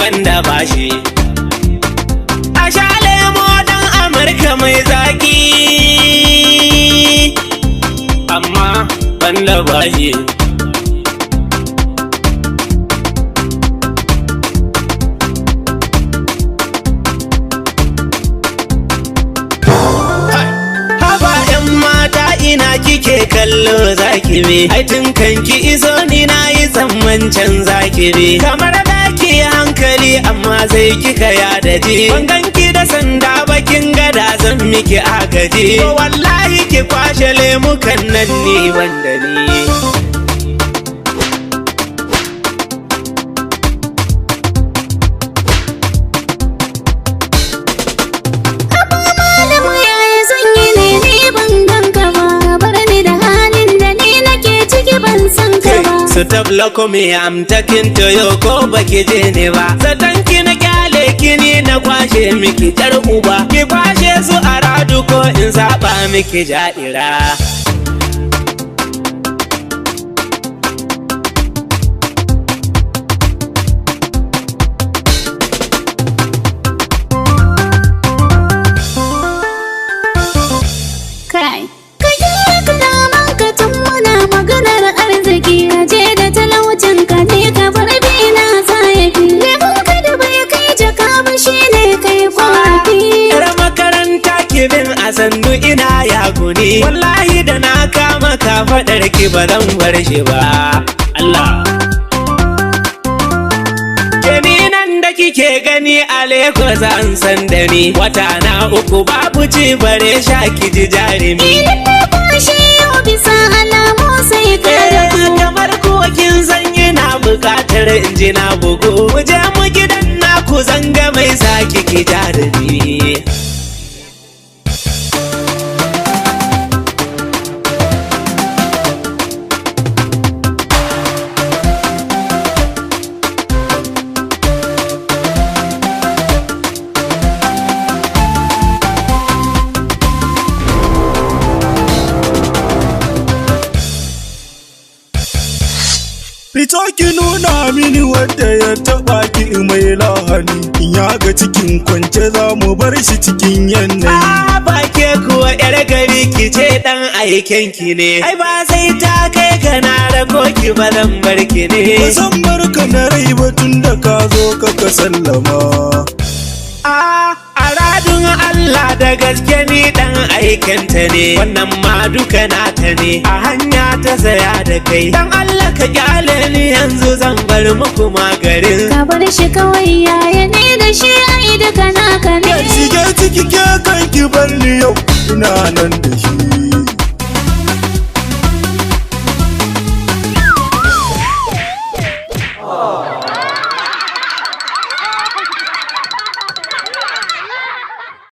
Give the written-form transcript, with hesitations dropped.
banda bashi. A sha lemo dan Amurka mai zaki, amma banda bashi. Haba 'yan mata, ina kike kallo zaki bi? Ai tun kan ki iso ni na yi tsamman can zaki bi. Kamar daki hankali, amma sai kika ya daji. Ban ganki da sanda bakin gada, zan miki agaji. To wallahi ki kwashe lemukan nan, ni banda ni. Malamu, yaya zan yi ne? Ni ban ganka ba. Bar ni da halin da ni nake ciki, ban san ka ba. Stop look me, I'm talking to you, ko baki je ne ba. Zaton ki na kyale ki ni na kwashe miki jar uba. Ki kwashe su a radu ko in saba miki ja'ira. Kai, ka gyara kalaman ka tun muna maganar arziki. Ka je da talaucin ka ne, ka bar bina zayafi. Lemun ka da bai kai jaka ba shine kai korafi. Yar makaranta, ki bin a sannu, ina yaguni. Wallahi da na kama ka faɗar ki ba zan bar shi ba. Allah. Ke nan da kike gani a Lagos an san da ni. Wata na uku babu ci bare sha, ki ji jarumi. Idan na kwashe yau, bisa alamu sai ka rabu. Kamar kuwa kin san ina buƙatar in ji na bugu. Mu je mu gidan naku, zanga mai saki ki jarumi. Fito ki nuna mini wadda ya taɓa ki mai lahani. In ya ga cikin kwance, za mu bar shi cikin yanayi. A ba ke kuwa yar gari, ki ce dan aiken ki ne. Ai ba sai ta kai ga na rako ki ba, zan bar ki ne. Ba zan bar ka na rai ba, tun da ka zo ka sallama. A aradun Allah, da gaske ni dan aikenta ne. Wannan ma duka nata ne. A hanya ta saya da kai. Dan Allah ka kyale ni yanzu, zan bar muku magarin. Ka bar shi kawai, yaya ne da shi? Ai duka naka ne. Shige ciki ke kan ki bar ni yau, ina nan da shi.